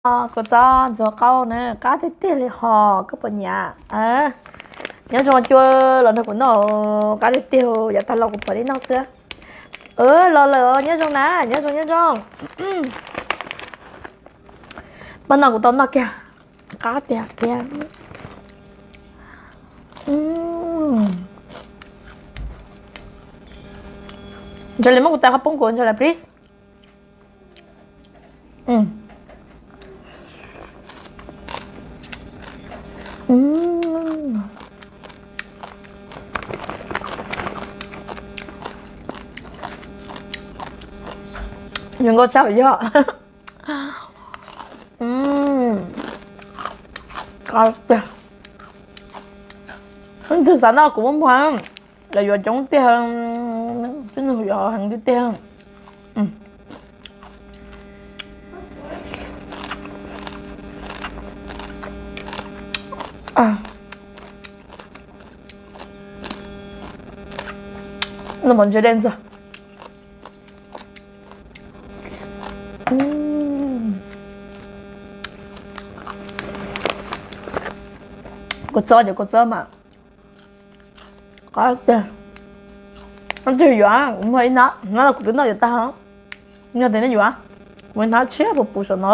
Kua txob ntxuag qaub na, qab tiag tiag li hos koj puas nyiam? Nyob zoo cua los nrog kuv noj, qab tiag tiag, yav tag los kuv pom nej noj xwb. Los lawm, nyob zoo na, nyob zoo nyob zoo. Pab no kuv tau noj kiag, qab tiag tiag. Ntshe li muab kuv tais qhov poob kuv ntshe li please. Zoo nkauj tshaj yog. Leej twg xav noj kuv muab muag, lawv yuav coob tiag, tib nug yuav heev tiag tiag. Noj mov ntse dej ntxuag. Kua txob ces kua txob mas qab tiag. Noj twg yuav, kuv muag ib hnab, hnab no kuv twb noj yuav tag. Yog tias nej yuav, muag ib hnab tshiab puv puv saum no.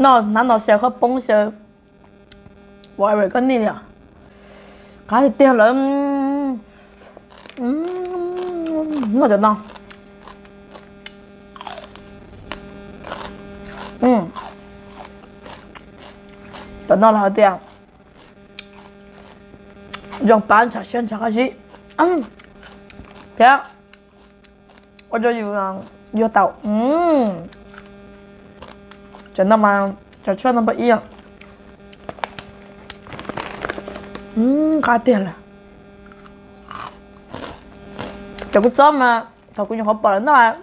Noj hnab no xyaw qhov poob xyaw whatever koj nij li os. Qab tiag lawm. Noj cov no. Cov no los hais tias zoo pab ntshav siab ntshav qab zib thiab ua rau yus yuag tau. Cov no mas cov tshuaj no npawb ib. Qab tiag lawm. Cov kua txob mas thaum kuv nyuam qhuav pom lawv noj,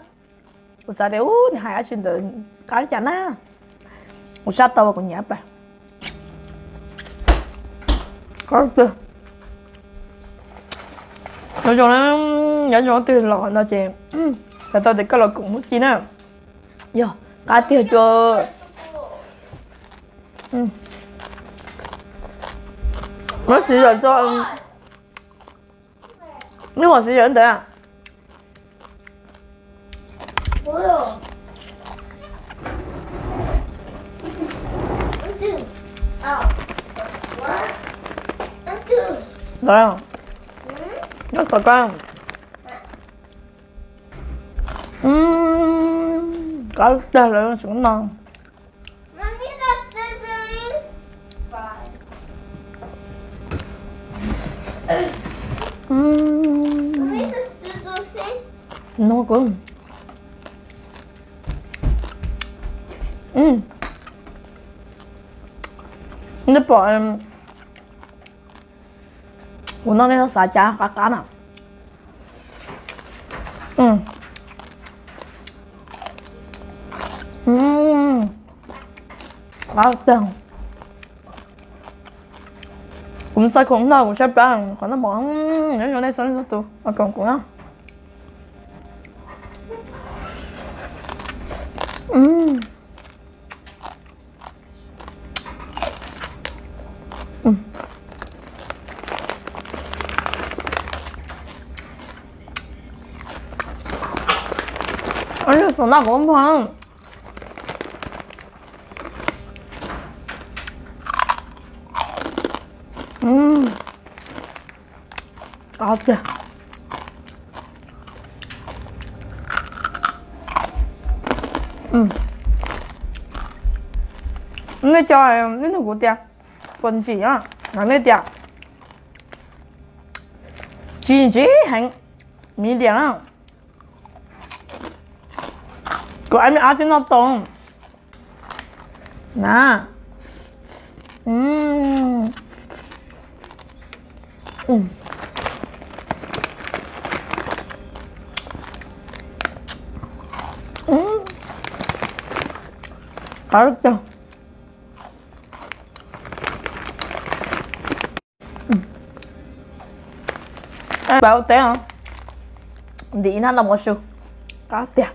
kuv xav tias ub nws hais dab tsi ntawd qab li cas na. Kuv sab tau kuv nyiam pas. Nyob zoo, nyob zoo twg los no ces xav tau tias koj los koom hnub ci na. Yog qab tiag cua. Muab siv zog tso. Nws hom siv zog ntawd. Nyob tom koj. Qab tag lawm, tseem no. Nej pom kuv noj nej xav cas qab qab na. Qab tag. Kuv xav khoom noj kuv saib plab qhov noj mov, nyob zoo nej txhua leej txhua tus uas koom kuv na. Xav noj kuv muag. Qab tiag. Nej cov, nej nug kuv tias puas ntsim, nej tias tsis ntsim heev, medium na. Kuv ab me ab twb noj tau na. Qab tiag. Pab ua teb, ntim ib hnab no mov su, qab tiag.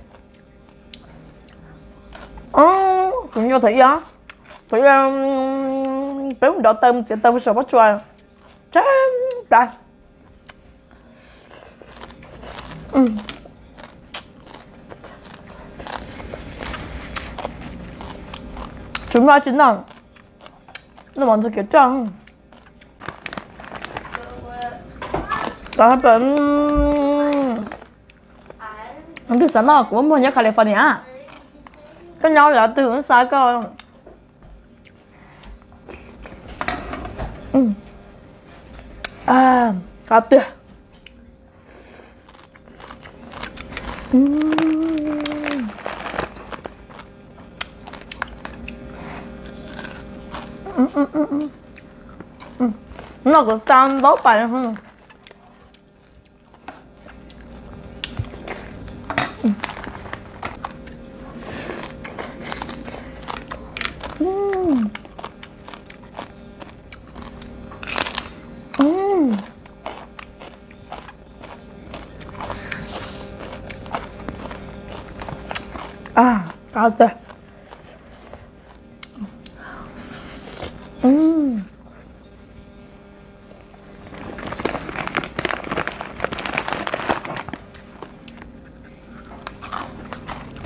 Yuav thaum ib, thaum ib peb mus nrov taw mus txiav taw mus saum pob tsuas tshaib plab. Tsis muaj tsis noj, noj mov ntxuag kiav roj. Twb xav noj kuv muag nyob California. Koj nyob lawv twg xav koj. Qab tiag. Noj kuv xa ntau pais.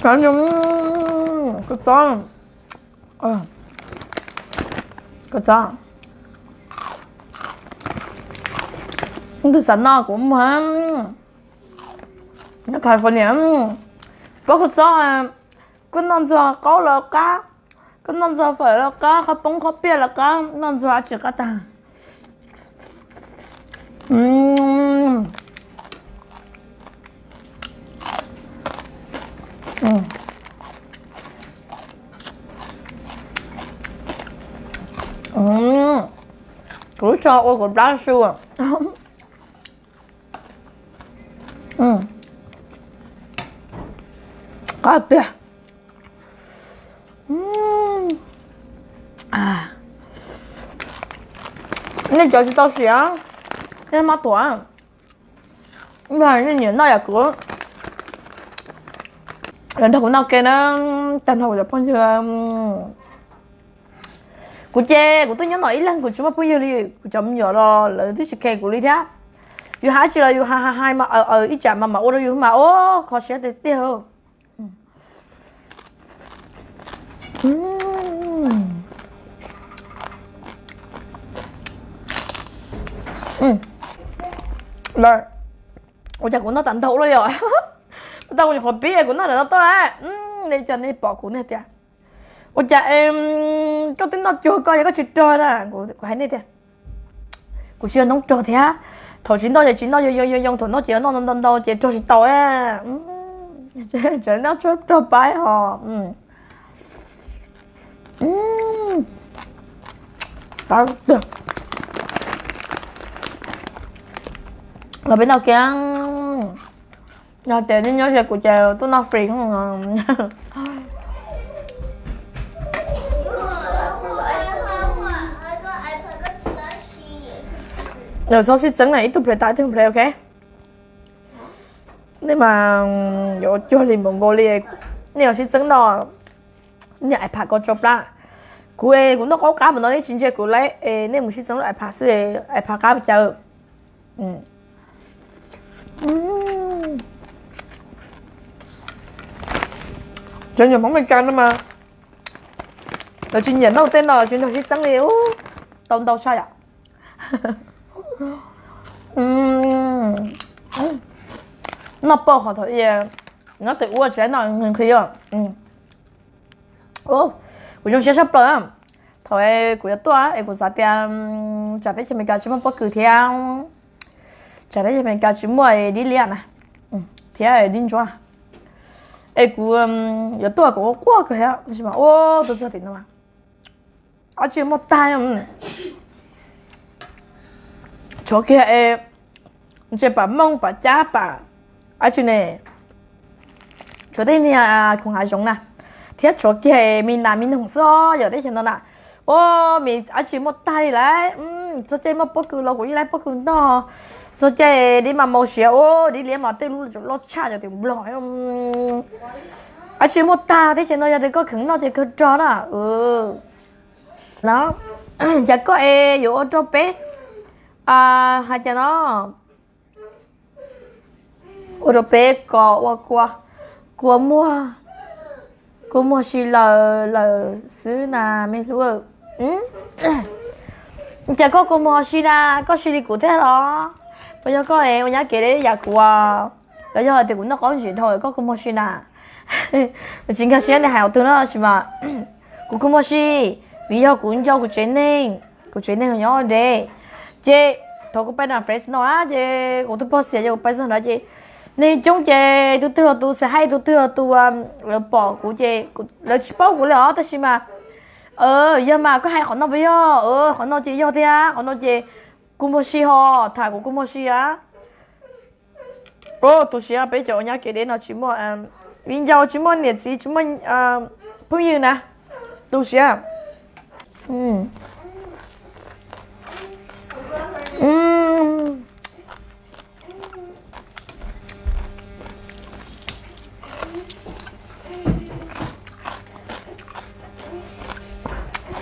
Koj txob, koj txob, twb xav noj kuv muag nyob California. Pab koj txob, koj noj ntxuag qaub los qab, koj noj ntxuag fawm los qab, qhov poob qhov piaj los qab, noj ntxuag dab tsi qab tag. Kuv tso ua kuv plab su. Qab tiag. Nej cov tsis tau siav, nej mab tuam, nej nyiam noj yam kuv, los nrog kuv noj ke na, tag nrho kuv cov phooj ywg. Kuv ces kuv twb nyob no ib leeg, kuv tsis muaj phooj ywg li, kuv cov me nyuam los lawv twb tsis khe kuv li thiab. Yus hais dab tsi los yus hais hais hais mas aws aws ib tsam mas mam ua rau yus mas ua kho siab tiag tiag. Ua cas kuv noj tas ntau lawm yom? Tau kuv nyuam qhuav pib kuv noj tas no tuaj. Nej cov nej pom kuv nej tias, ua cas koj twb noj cuag koj yog koj tsis rog na? Kuv hais nej tias, kuv tsis yog noob rog thiab. Thaum tsis noj ces tsis noj yoo yoo yoo yoo, thaum noj ces noj ntau ntau ces rog tsis tau. Tseem noj tshuaj rog paib ho. Los peb noj kiag. Yog tias nej nyob ze kuv ces tuaj noj free. Txhob sib txeeb na, ib tug play tas ib tug play, ok. Nej mas yuav cuag li npaum nkaus li, nej yuav sib txeeb no, niag iPad ko tso plab. Kuv, kuv noj qaub qab mus no nej tsis ntsia kuv lawm es nej mus sib txeeb lub iPad xwb, iPad qab cas. Cov nyuam Hmoob Meskas no mas lawv tsis nyiam noj tej no, tsis nrog sib txeeb li, tau ntau tshaj yom. Noj poj qhov thaum ub nyob twb ua tsev no nqhis nqhis. Kuv zoo siab tshaj plaws thaum kuv yuav tuaj es kuv xav tias tsam teb chaws Amelikas tsis muaj pob kws thiab, tsam teb chaws Amelikas tsis muaj dib liab na thiab dib ntsuab. Es kuv yuav tuaj kuv quaj kawg thiab, tab sis mas ua tuaj txog tim no dab tsi muaj tag. Tshuav kiag es ntshe pam mooj pam cab pam dab tsi ne, tshuav tej niag khoom hav zoov na, thiab tshuav kiag me nas me noog xwb yom teb chaws no na. Ua, me dab tsi muaj tag li lawm. Txog caij muaj pob kws los kuv yeej laib pob kws noj. Txog caij dib mas mau siav, ua dib liab mas tej lub loj tshaj cov tim Nplog. Ab tsi muaj tag teb chaws no, yog tias koj kheev noj ces kawg rog na. No, cas koj es yuav ua rau peb, hais cas no, ua rau peb ko ua kua, kua muag, kua muag si lawm lawm xwb na me hlub. Cas koj kua muag si na, koj si li kuv thiab los? Puas yog koj es ua nyab kev li yam kuv? Los yog hais tias kuv noj qaub ntsis dhau koj kua muag si na? Kuv tsis nkag siab nej hais ua twg no tab sis mas kuv kua muag si, vim yog kuv nco kuv tsev neeg, kuv tsev neeg nyob deb. Ces thaum kuv pais nram Fresno na ces kuv tus pog xiam ces kuv pais txog nrad ces neeg coob ces tus twg los tus xav hais tus twg los tus, lawv pom kuv ces lawv tsis paub kuv li os tab sis mas, yog mas koj hais qhov no puas yog? Qhov no ces yog tiag, qhov no ces kua muag si ho, tham kuv kua muag si a. Tu siab peb cov ua nyab kev deb no tsis muaj viv ncaus, tsis muaj niam txiv, tsis muaj phooj ywg na. Tu siab.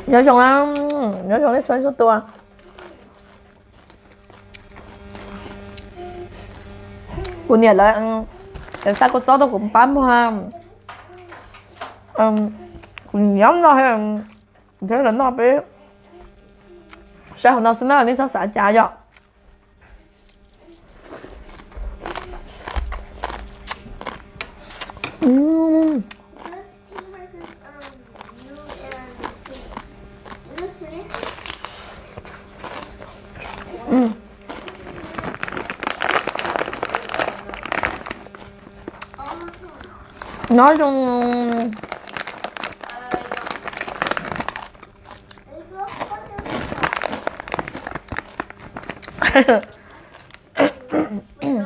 Nyob zoo, nyob zoo nej txhua txhua tus. Kuv niam lawv xa kua txob tuaj kuv pab muag, kuv nyob no thiab, lawv noj peb saib hauv no xwb na, nej txhob xav cas yom. Nyob zoo.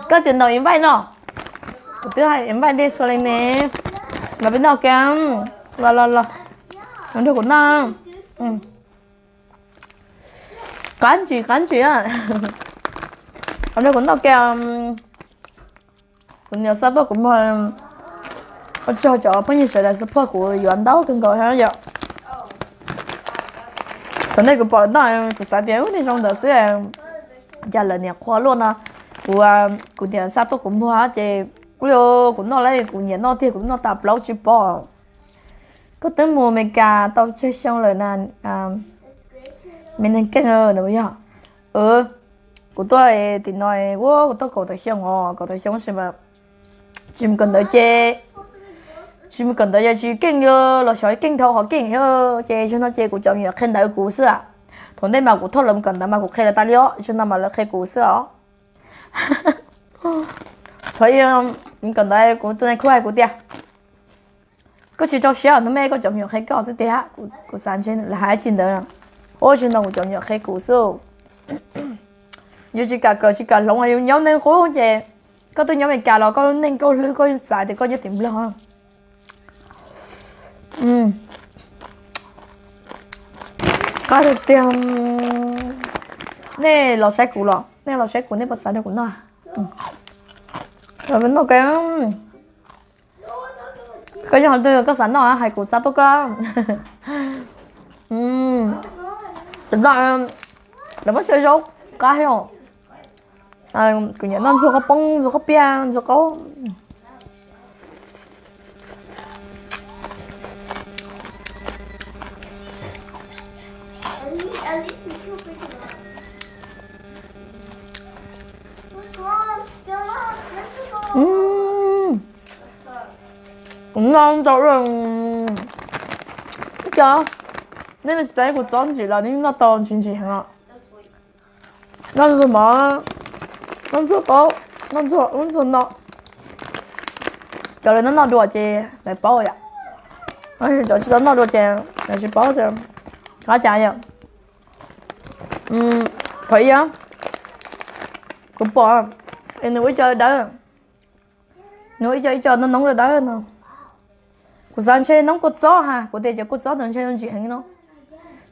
Koj tias ntaus invite no, kuv twb hais invite nej txhua leej ne, los peb noj kiag, los los los, los nrog kuv noj. Qab ntsis qab ntsis, los nrog kuv noj kiag. Kuv niam xa tuaj kuv muag, ua tsaug cov phooj ywg sawv daws support kuv yuav ntau kawg nkaus thiab yom. Thaum ntej kuv pom lawv noj kuv xav tias nej zoo ntawd xwb, cas lawv niam qhuav luaj no. Kuv, kuv niam xa tuaj kuv muag ces kuv, kuv noj lawm, kuv nyiam noj tiag, kuv noj tas plaub tsib pob. Koj twb mus Amelikas tau tsawg xyoo lawm na, me neeg keej no yog? Kuv tuaj tim no, kuv tuaj kaum tawm xyoo os, kaum tawm xyoo tab sis mas tsis mus kawm ntawv ces, tsis mus kawm ntawv ces tsis keej li los xyov keej dhau qhov keej thiab ces zaum no ces kuv cov me nyuam qhia ntawv kuv xwb. Thaum ntej mas kuv thauj lawv mus kawm ntawv mas kuv qhia lawv tas li os, zaum no mas lawv qhia kuv xwb os. Thaum ub kawm ntawv kuv tus nais khu hais kuv tias, koj tsis rau siab, hnub me koj cov me nyuam qhia koj xwb tiag. Kuv xav ntshe lawv hais tsis ntawd, ua tsis ntawd kuv cov me nyuam qhia kuv xwb. Yus tsis kam kawm tsis kam hloov, yus nyob neeg qub ces koj twb nyob Amelikas los koj lub neej koj hlwb, koj xav tias koj nyob tim Nplog. Qab tiag tiag. Nej los saib kuv los, nej los saib kuv nej puas xav nrog kuv noj? Noj, koj yog qhov twg koj xav noj hais kuv xa tuaj koj. Tam no lawv muab xyaw zaub qab thiab. Kuv nyiam noj ntxuag qab poob, ntxuag qab piaj, ntxuag qaub. Kuv noj ntau, ib co, nej tsis tas kuv txob ntsim los nej noj tau ntsim ntsim heev os. Noj ntxuag mov, noj ntxuag qaub, noj ntxuag ub ntxuag no. Cov lawv noj noj dua ces lawv paub yom. Cov tsis tau noj dua ces lawv tsis paub tias qab cas yom. Thaum ub kuv pom nws ua ib co dawb, nws ua ib co ib co noob noob dawb dawb no. Kuv xav ntshe noob kua txob ha, kuv tias cov kua txob ntawd ntshe ntsim heev no.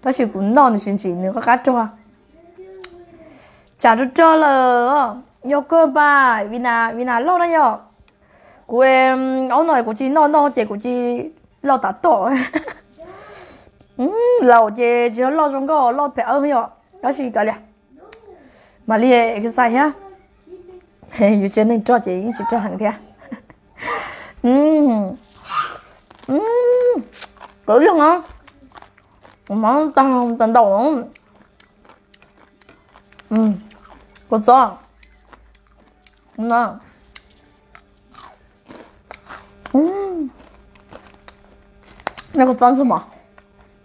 Tab sis kuv noj nws tsis ntsim, nws qab qab rog. Tsam rog rog lawm, yog kawg npas, vim nas loj na yom. Kuv, aub no kuv tsis noj noj ces kuv tsis loj tas tom. Laus ces tsis loj zoo nkauj, loj phem awb yom. Tab sis kav liam, mam li exercise thiab. Yus tsis yog neeg rog ces yeej tsis rog heev thiab. Qhov zoo no, mov tag tag ntaus. Kua txob no, noj kua txob ntxuag mov,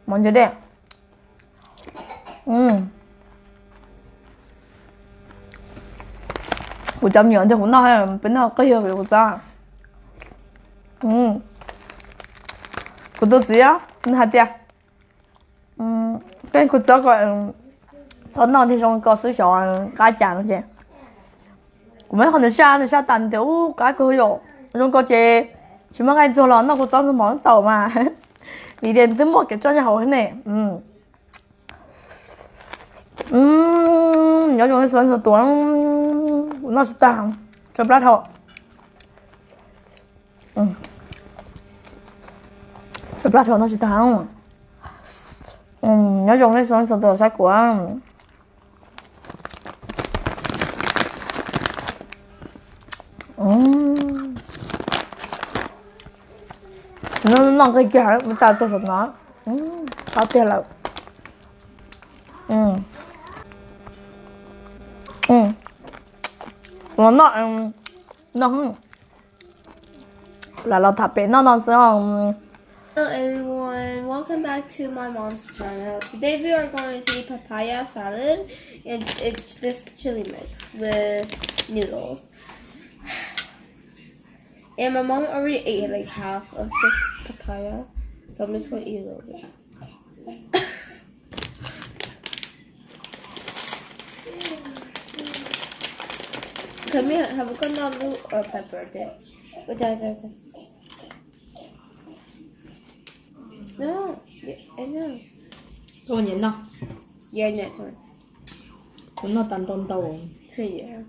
mov ntse dej. Kuv cov me nyuam nrog kuv noj, peb noj qij yog kua txob. Kuv tus txiv nws hais tias, koj kua txob ko txhob noj thiaj zoo ko xwb, xyov qab cas no ces kuv muab qhov nws saj, nws saj tas nws tias ub qab kawg yom, zoo ko ces tsis muaj nqaij ntxuag los noj kua txob ntxuag mov tau mas, vim tias twb muaj kev tso nyob hauv ne. Nyob zoo nej sawv daws, noj tsis tag, tso plab dhau. Tso plab dhau, noj tsis tag. Nyob zoo nej sawv daws saib kuv. Noj nqi kiag tas tag saum no, qab tiag lawm. Los noj, noj, lam los tham pem noj no xwb. Hello everyone, welcome back to my mom's channel. Today we are going to eat papaya salad and it's this chili mix with noodles. And my mom already ate like half of the papaya, so I'm just gonna eat a little bit. Koj noj lub pepper thiab. Ua cas, ua cas, ua cas. No, yeah, I know. Koj nyiam noj? Yeah, I know. Kuv noj tas ntau ntau. Yeah.